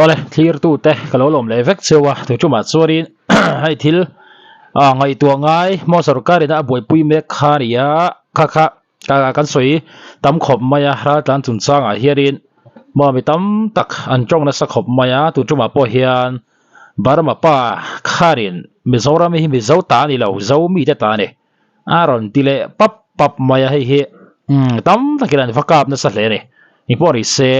Awle thlirtute ka lo lawm leh vek cheu a tu tumah chuanin hei thil ah ngaihtuah ngai maw sorkar ina a buaipui mek kha a ni a kha kha kan sawi tam khawp mai a raltlan chungchangah hianin maw mi tam tak an tawng nasa khawp mai a tu tumah pawh hian Burma pa khanin Mizoram hi Mizo ta a ni lo Zomi te ta a ni. A rawn ti leh pap pap mai a, hei hi tam takin an va kap nasa hle a ni. Engpawh ni se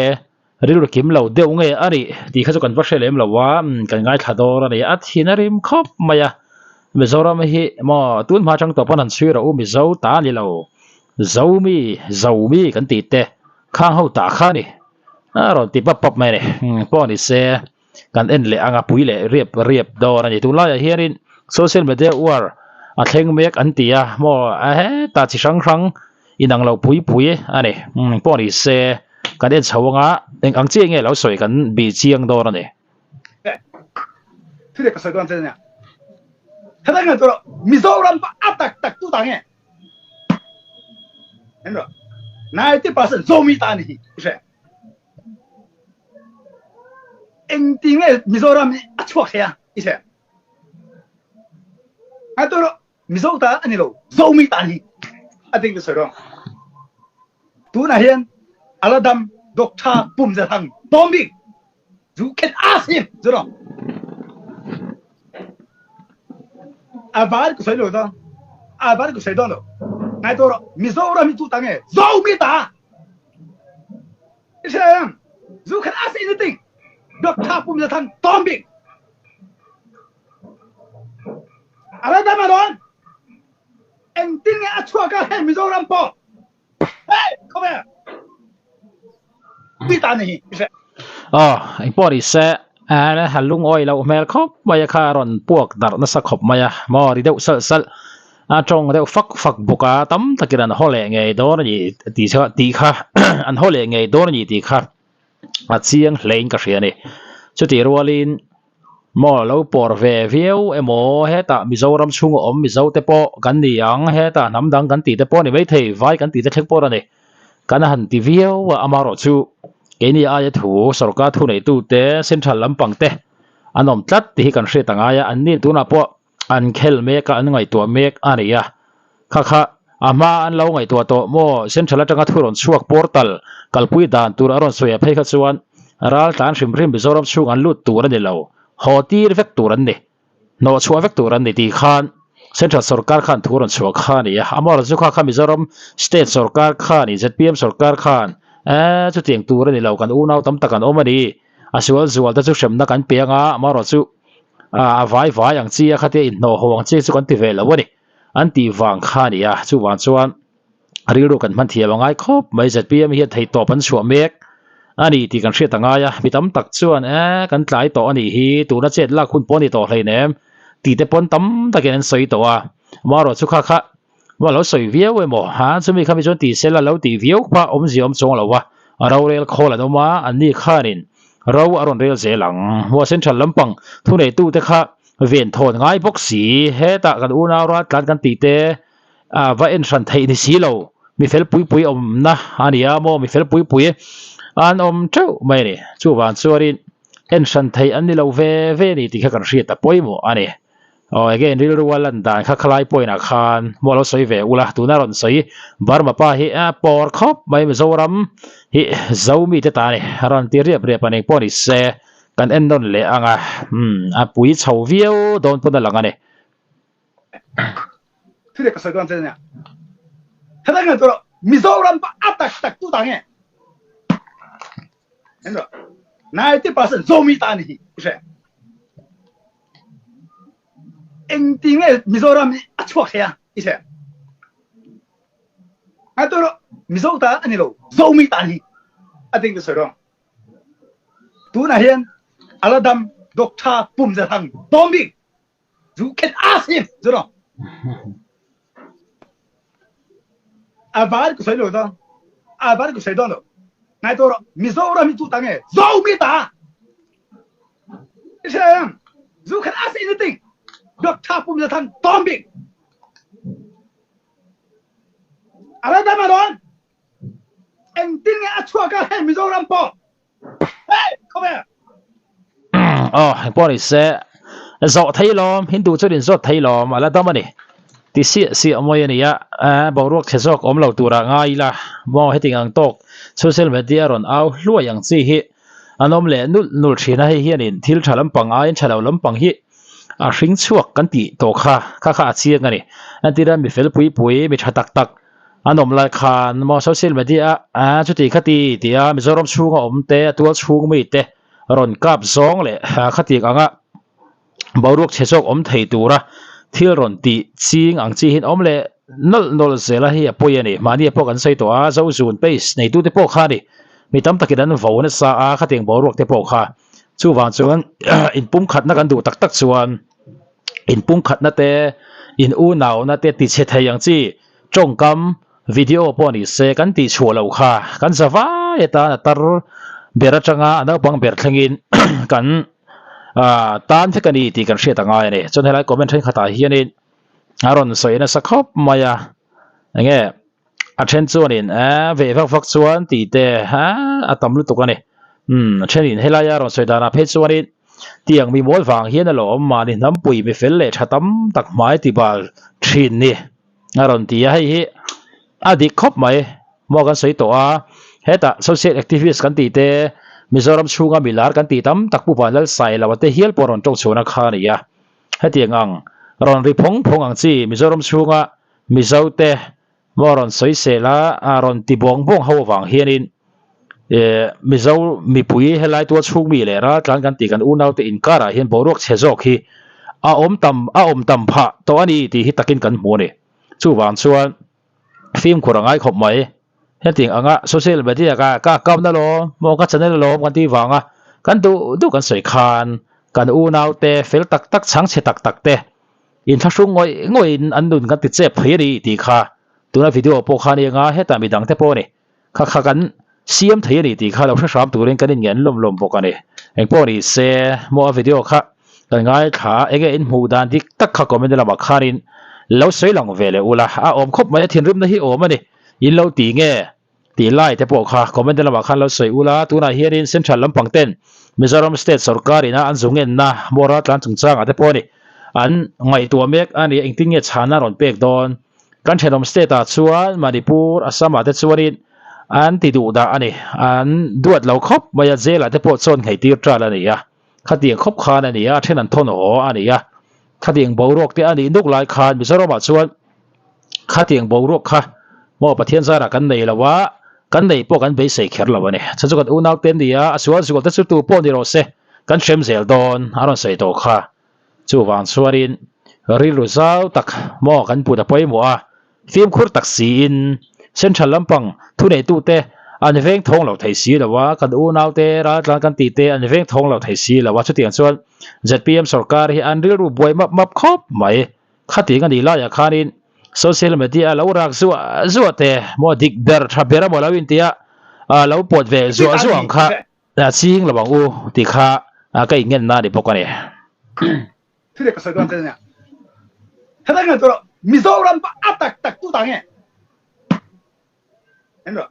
rilru kim lo deuh nge a nih tih kha chu kan va hre lem lo a, kan ngaithla dawr a ni. A thin a rim khawp mai a, Mizoram hi maw tun hma atang tawh pawn han chhui rawh u, Mizo ta a ni lo, Zomi, Zomi kan tih te khang ho tah kha a ni. A rawn ti pap pap mai a ni. Engpawh ni se kan en leh anga pui leh riap riap dawn a ni. Tunlaiah hianin social media uar a thleng mek an ti a maw a heta chi hrang hrang inang lo pui pui a ni. Pawh ni se kan en chho anga eng ang chiah nge lo sawi kan bih chiang dawn a ni. Thu leh ka sawi dawn che nia. Thadang nge tawh Mizoram pa a tak tak tu ta nge. Em ro. 90% Zomi ta ni hi. Hre. Engti nge Mizoram hi a chhuak thei a i hre? A tu Mizo ta a ni lo, Zomi ta ni a ding ka sawi rawng. Tunah hian Aladam Doctor Pum Za Thang Tom bik you can ask him zu rawng. A var ka sawi lo da. A var ka sawi dawn lo. Ngai to rawh Mizoram hi tu ta nge Zomi ta. Israel you can ask anything. Doctor Pum Za Thang Tom bik. Aladam aron. Engtin nge a chhuak a hei Mizoram pawh. Hey, come here. Ti ta ni hi. Oh, engpawh ni se a lungawi loh hmel khawp mai a kha a rawn puak darh nasa khawp mai a maw ri deuh salh salh a tawng deuh fak fak bawk a tam takin an haw leh ngei dawn a ni tih kha tih kha an haw leh ngei dawn a ni tih kha a chiang hlein ka hria a ni chutih rualin Maw lo pawr ve viau emaw hetah Mizoram chhunga awm Mizo te pawh kan ni ang hetah hnam dang kan tih te pawh a ni maithei vai kan tih te thleng pawh a ni kan han ti viau a amaherawh chu keini aia thu sorkar thu neitu te central lampang te an awm tlat tih hi kan hriat a ngai a an ni tunah pawh an khel mek a an ngaihtuah mek a ni a kha kha a hma an lo ngaihtuah tawh maw central atanga thu rawn chhuak portal kalpui dan tur a rawn sawi a phei kha chuan ral tlan hrim hrim Mizoram chhung an lut tur a ni lo haw tir vek tur an ni hnawh chhuah vek tur an ni tih khan central sorkar khan thu rawn chhuah kha a ni a amaherawhchu chu kha kha Mizoram state sorkar khan ih zpm sorkar khan eee chutiang tur a ni lo kan unau tam tak an awm a ni a sual zual te chu hremna kan pe anga amaherawhchu chu a vai vai ang chi a khatia inhnawh ho ang chi chu kan ti ve lo a ni an tih vang kha a ni a chuvang chuan rilru kan hman thiam a ngai khawp mai zpm hian theihtawp an chhuah mek a ni tih kan hriat a ngai a mi tam tak chuan eh kan tlai tawh a nih hi tuna chet lak hun pawh a ni tawh hleinem tih te pawn tam takin an sawi tawh a amaherawhchu chu kha kha maw lo sawi viau emaw ha chumi kha mi chuan tih sela lo tih viau kha awmzia awm chuang lo a rorel khawl an awm a anni khanin ro a rawn rel zel ang maw central lampang thuneitute kha ven thawn ngai bawk si hetah kan unau ral tlan kan tih te a va en hran theih ni si lo mi fel pui pui awmna a ni a maw mi fel pui pui an awm teuh mai a ni chuvang chuanin en hran theih an ni lo ve ve a ni tih kha kan hriat a pawimawh a ni. Aw again rilru a lan dan kha khalai point ah khan maw lo sawi ve ula tuna rawn sawi Burma pa hi a pawr khawp mai Mizoram hi Zomi te ta a ni a rawn ti riap riap a ni pawh ni se kan en nawn leh ang a umm a pui chho viau dawn pawn a lang a ni. Thu leh ka sawi dawn che nia. Thadang nge tawh Mizoram pa a tak tak tu ta nge. Em ro. 90% Zomi ta ni hi. Hre. Engti nge Mizoram hi a chhuak thei a i hre? Ngai tawh rawh, Mizo ta a ni lo, Zomi ta ni a ding ka sawi rawng. Tunah hian Aladam Doctor Pum Za Thang Tom bik you can ask him zu rawng. A var ka sawi lo da, a var ka sawi dawn lo. Ngai tawh rawh, Mizoram hi tu ta nge? Zomi ta! You can ask anything. Doctor Pum Za Thang Tom bik. Aradam aron. Engtin nge a chhuak a hei Mizoram pawh. Hey, come here. Aw engpawh ni se zawh thei lawm Hindu chuan in zawt thei lawm a la dam a ni ti siah siah mawi a ni a boruak chhe zawk awm lo turah ngai ila maw heti ang tawk social media rawn au hluai ang chi hi an awm leh nulh nulh thin a hei hianin thil tha lampang aiin tha lo lampang hi a hring chhuak kan tih tawh kha kha kha a chiang a ni entir a mi fel pui pui mi tha tak tak an awm lai khan maw social media a chuti khati tia Mizoram chhunga awm te a tual chhung mi te rawn kap zawng leh khatiang anga boruak chhe zawk awm thei tura thil rawn tih ching ang chi hian awm leh nawlh nawlh zel a hei a pawi a ni. Mahni pawh kan sawi tawh a, Zozun pace neitute pawh kha a ni. Mi tam takin an vo nasa a, khatiang boruak te pawh kha. Chuvang chuan inpumkhatna kan duh tak tak chuan inpumkhatna te, in unauna te ti chhe thei ang chi tawngkam video pawh ni se kan tih chhuah loh kha kan za vai atan a tar ber atanga a naupang ber thlengin kan ah tan vek a ni tih kan hriat a ngai a ni. Chuan helai comment thenkhatah hianin a rawn sawi nasa khawp mai a enge a then chuanin eh veh vak vak chuan tih te a tam lutuk a ni. Umm a thenin helaia rawn sawi danah phei chuanin tiang mi mawl vang hian a lo awm mahni hnampui mi fel leh tha tam tak hmai ti bal thin ni a rawn ti a hei hi a dik khawp mai maw kan sawi tawh a hetah social activist kan tih te Mizoram chhunga mi lar kan tih tam tak Pu Vanlalsailo te hial pawh rawn tawng chhuahna kha a ni a hetiang ang rawn ri phawng phawng ang chi Mizoram chhunga Mizo te maw rawn sawi sel a a rawn ti buang buang ho avang hianin eh Mizo mipui helai tual chhung mi leh raltlan kan tih kan unau te inkarah hian boruak chhe zawk hi a awm tam a awm tam phah tawh a ni tih hi takin kan hmu a ni. Chuvang chuan fimkhur a ngai khawp mai. Hetiang anga social media ka ka account alawm maw ka channel alawm kan tih vanga kan duh duh kan sawi khan kan unau te fel tak tak chhangchhe tak tak te Inthlahrung ngawih ngawihin an nun kan ti chep thei a ni tih kha tuna video pawh kha a ni anga hetah midang te pawh a ni. Kha kha kan siam thei a ni tih kha lo hre hram turin kan inngen lawm lawm bawk a ni. Engpawh ni se maw a video kha kan ngaithla a, enge in hmuh dan dik tak kha comment lamah khanin lo sawi lang ve leh ula a awm khawp mai a thinrimna hi awm a ni. In lo ti nge? Tih lai te pawh kha comment lamah khan lo sawi ula, tunah hianin central lampang ten Mizoram state sorkar ina an zungenna maw raltlan chungchangah te pawh a ni an ngaihtuah mek a ni, engtin nge chhana rawn pek dawn? Kan thenawm state ah chuan Manipur, Assam ah te chuanin an ti duh dah a ni, an duat lo khawp mai a, jail ah te pawh chawn ngei tir ṭal a ni a, khatiang khawp khan a ni a, a then an thawn haw a ni a, khatiang boruak te a nih nuk lai khan Mizoram ah chuan Khatiang boruak kha maw Pathian zarah kan nei lo a, kan nei pawh kan beisei kher lo a ni. Chu chu kan unau te an ni a, a sual zual te chu tu pawh ni rawh se, kan hrem zel dawn a rawn sawi tawh kha. Chuvang chuanin rilru zau tak maw kan put a pawimawh a, fimkhur tak siin central lampang thuneitute an veng thawng lo thei si lo a, kan unau te raltlan kan tih te an veng thawng lo thei si lo a, chutiang chuan zpm sorkar hi an rilru buai map map khawp mai. Khatiang a nih laiah khanin social media a lo rak zuah zuah te maw dik ber tha ber emaw lo intia a lo pawt ve zuah zuah ang kha a ching lo ang u tih kha ka inngen na a ni bawk a ni. Thu leh ka sawi dawn che nia. Thadang nge tawh Mizoram pa a tak tak tu ta nge. En rawh.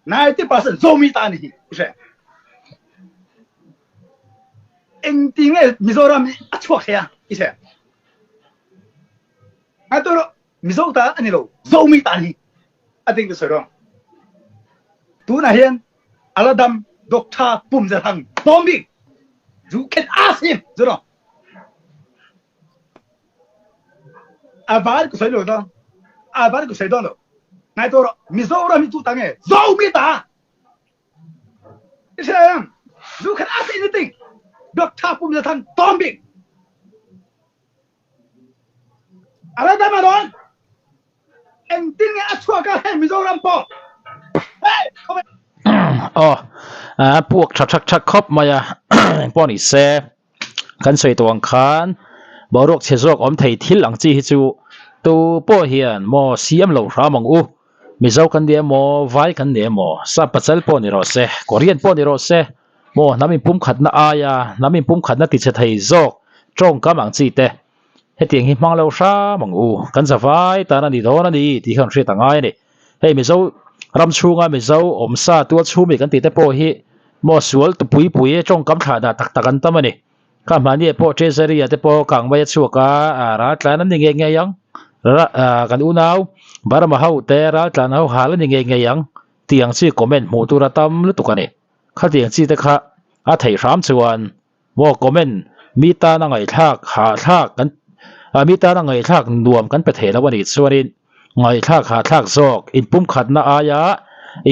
90% Zomi ta ni hi. Hre. Eng ti nge Mizoram hi a chhuak thei a i hre. Ngai tawh rawh Mizo ta a ni lo Zomi ta ni a ting ka sawi rawh. Tunah hian aladam Doctor Pumzarhang Bawmbik zu khen a sim zu rawh. A var ka sawi lo dawn. A var ka sawi dawn lo. Ngai tawh rawh Mizoram hi tu ta nge Zomi ta. I hria em? Zu khat ask anything. Doctor pum za thang tom bik. Ala dam alon. Engtin nge a chhuak a hei Mizoram pawh. Hey, come Oh, a puak tha thak thak khawp mai a. Engpawh ni se. Kan sawi tawh ang khan boruak chhe zawk awm thei thil ang chi hi chu tu pawh hian maw siam lo hram ang u. Mizo kan ni emaw, vai kan ni emaw, sap pachal pawh ni rawh se, Korean pawh ni rawh se, maw hnam inpumkhatna aia hnam inpumkhatna ti chhe thei zawk tawngkam ang chi te hetiang hi hmang lo hram ang u. Kan zavai tan a ni dawn a ni tih khan hriat a ngai a ni. Hei Mizo ram chhunga Mizo awmsa tual chhumi kan tih te pawh hi maw sual tupui pui tawngkam thlah dah tak tak an tam a ni. Kha hmahni ah pawh Treasury ah te pawh kang mai a chhuak a, raltlan an ni ngei ngei ang. Kan unau Burma ho te raltlan ho hal a ni ngei ngei ang tih ang chi comment hmuh tur a tam lutuk a ni. Khatiang chi te kha a theih hram chuan maw comment mi tana ngaihthlak hahthlak kan mi tana ngaihthlak nuam kan pe thei lo a nih chuanin ngaihthlak hahthlak zawk inpumkhatna aia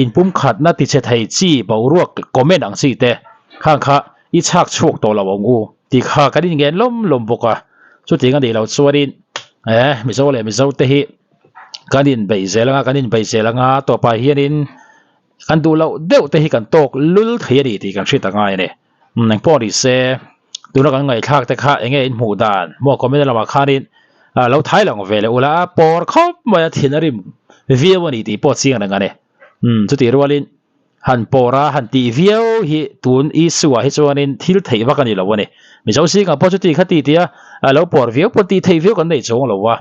inpumkhatna tichhe thei chi boruak comment ang chi te khang kha i chhak chhuak tawh lo ang u tih kha kan inngen lawm lawm bawk a, chutiang a nih loh chuanin eh Mizo leh Mizo te hi kan inbeih zel anga kan inbeih zel anga tawpah hianin kan duh loh deuh te hi kan tawk lul thei a ni tih kan hriat a ngai a ni. Engpawh ni se tuna kan ngaihthlak te kha enge in hmuh dan maw comment lamah khanin lo thai lang ve leh ula a pawr khawp mai a thin a rim viau a ni tih pawh chiang reng a ni. Chutih rualin han pawr a han tih viau hi tun issue ah hi chuanin thil theih vak a ni lo a ni. Mizo zingah pawh chuti kha ti tia lo pawr viau pawh tih theih viau kan nei chuang lo a.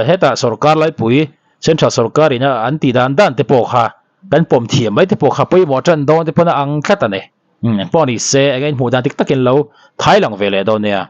Hetah sorkar laipui central sorkar ina an tih dan dan te pawh kha kan pawm thiam mai te pawh kha pawimawh tan dawn te pawn a ang tlat a ni. Engpawh ni se eng a inhmuh dan dik takin lo thai lang ve leh dawn nia.